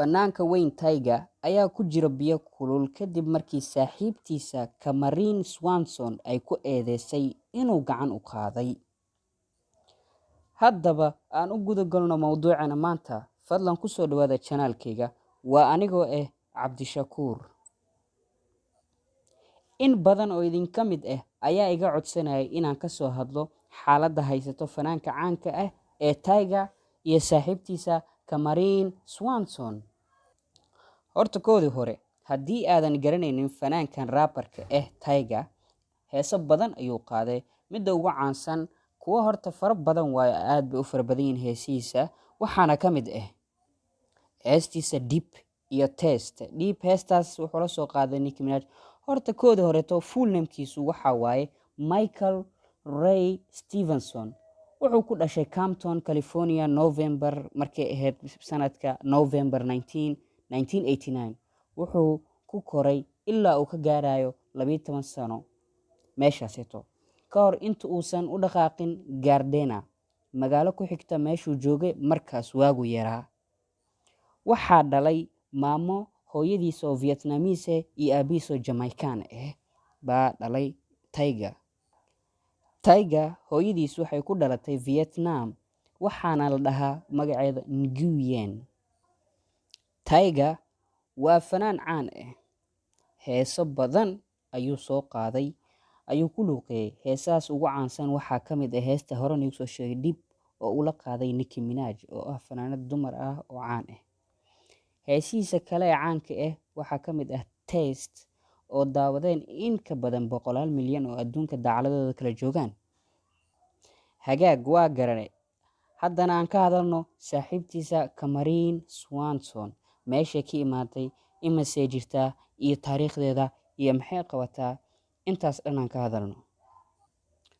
Fanaanka weyn Tyga ayaa ku jira biyo kulul kadib markii saaxiibtiisa Camarine Swanson ay ku eedeysay inuu gacan u qaaday. Haddaba aan u guda galno mowduuceena maanta. Fadlan ku soo dhawaada channelkayga. Waa anigoo ah Cabdishakuur. In badan oo idinka mid ah ayaa iga codsanayay inaan ka soo hadlo xaaladda haysato fanaanka caanka ah ee Tyga iyo saaxiibtiisa Camarine Swanson. Horta koodii hore, haddii aadan garanaynin fanaankan rapperka ah Tyga, heeso badan ayuu qaaday. Midda ugu caansan kuwa horta fara badan waayo, aad bay u fara badan yihiin heesihiisa, waxaana ka mid ah heestiisa Dip iyo Taste. Dip heestaas wuxuu la soo qaaday Nicki Minaj. Horta koodii horeeto, full namekiisu waxaa waaye Michael Ray Stevenson. Wuxuu ku dhashay Compton, California, November markay ahayd sanadka November 19 1989. Wuxuu ku koray ilaa uu ka gaarayo 12 sano meeshaaseeto, ka hor inta uusan u dhaqaaqin Gardena, magaalo ku xigta meeshuu joogay markaas waagu yaraa. Waxaa dhalay maamo hooyadiis oo Vietnamese iyo aabihiis oo Jamaican ah baa dhalay Tyga. Tyga hooyadiis waxay ku dhalatay Vietnam, waxaana la dhahaa magaceeda Nguyen. Tyga waa fanaan caan ah. Heeso badan ayuu soo qaaday, ayuu ku luuqeeyay. Heesahaas ugu caansan waxaa ka mid ah heesta hore niigu soo sheegay, Dip, oo ula qaaday Nicki Minaj oo ah fanaanad dumar ah oo caan ah. Heesihiisa kale ee caanka ah waxaa ka mid ah Taste, oo daawadeen in ka badan boqolaal milyan oo adduunka dacaladdooda kala joogaan. Hagaag, waa garanay. Haddana aan ka hadalno saaxiibtiisa Camarine Swanson, meeshay ka imaatay, imasee jirtaa, iyo taariikhdeeda, iyo maxay qabataa. Intaas dhan aan ka hadalno.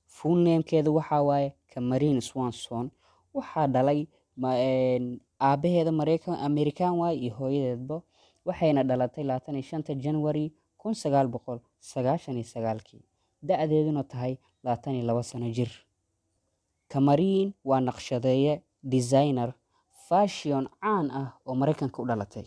Full namekeedu waxaa waaye Camarine Swanson. Waxaa dhalay aabaheeda Mareykan American waaye iyo hooyadeedba, waxayna dhalatay 25-ta January 1999-kii, da-deeduna tahay 22 sano jir. Camarine waa naqshadeeye, designer fashion caan ah oo Mareykanka u dhalatay.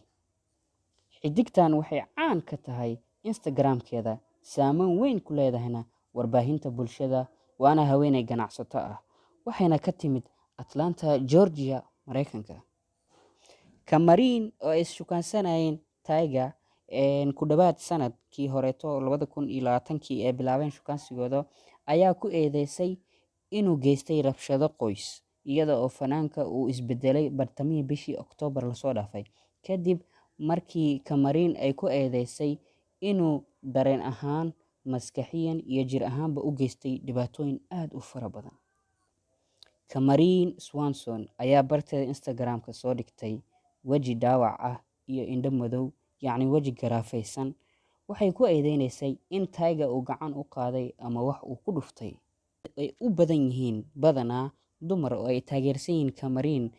Xidigtan waxay caan ka tahay Instagramkeeda, saameyn weyn ku leedahayna warbaahinta bulshada, waana haweeney ganacsato ah, waxayna ka timid Atlanta, Georgia, Mareykanka. Camarine oo ay ishukaansanayeen Tyga ku dhawaad sanadkii horeeto 2020-kii ee bilaabeen shukaansigooda ayaa ku eedeysay inuu geystay rabshado qoys, iyada oo fanaanka uu isbedelay bartamihii bishii Oktoobar lasoo dhaafay, kadib markii Camarine ay ku eedeysay inuu dareen ahaan, maskaxiyan iyo jir ahaanba u geystay dhibaatooyin aad u fara badan. Camarine Swanson ayaa barteeda Instagram-ka soo dhigtay weji dhaawac ah iyo indho madow, yacni weji garaafaysan. Waxay ku eedeynaysay in Tyga uu gacan u qaaday ama wax uu ku dhuftay. Ay u badan yihiin badanaa dumar oo ay taageersan yihiin Camarine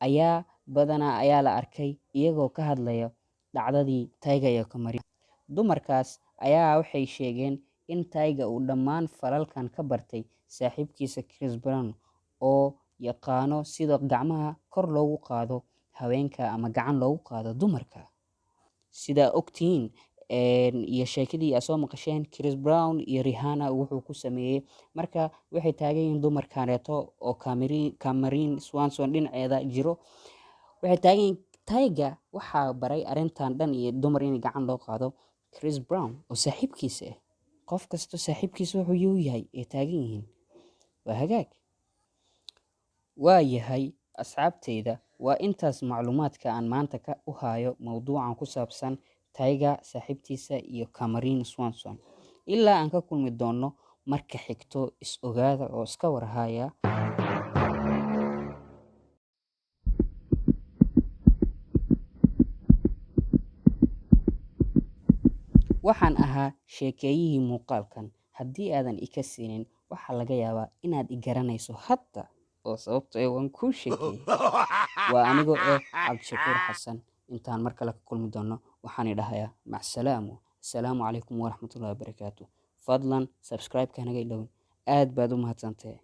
ayaa badanaa ayaa la arkay iyagoo ka hadlaya dhacdadii Tyga iyo Camarine. Dumarkaas ayaa waxay sheegeen in Tyga uu dhammaan falalkan ka bartay saaxiibkiisa Chris Brown, oo yaqaano sida gacmaha kor loogu qaado haweenka ama gacan loogu qaado dumarka. Sidaa ogtihiin iyo sheekadii aad soo maqasheen, Chris Brown iyo Rihanna wuxuu ku sameeyey. Marka waxay taagan yihiin dumarkaneeto oo Camarine Swanson dhinaceeda jiro, waxay taagan yihiin Tyga waxaa baray arrintan dhan iyo dumar in gacan loo qaado Chris Brown oo saaxiibkiisa ah. Qof kasto saaxiibkiisa wuxuu u yahay ay taagan yihiin. Waa hagaag, waa yahay asxaabteyda. Waa intaas macluumaadka aan maanta ka u hayo mowduucan ku saabsan Tyga, saaxiibtiisa iyo Camarine Swanson. Ilaa aan ka kulmi doono marka xigto, is ogaada oo iska warhaya. Waxaan ahaa sheekeeyihii muuqaalkan. Haddii aadan ika siinin, waxaa laga yaabaa inaad i garanayso hadda, oo sababto ee waan kuu sheekeeyey. Waa anigoo eh Cabdishakuur Xasan. Intaan mar kale ka kulmi doono, waxaan idhahayaa macsalaamu, asalaamu calaykum waraxmatullahi wabarakaatu. Fadlan subscribe-ka hanaga ilowin. Aad baad u mahadsantahay.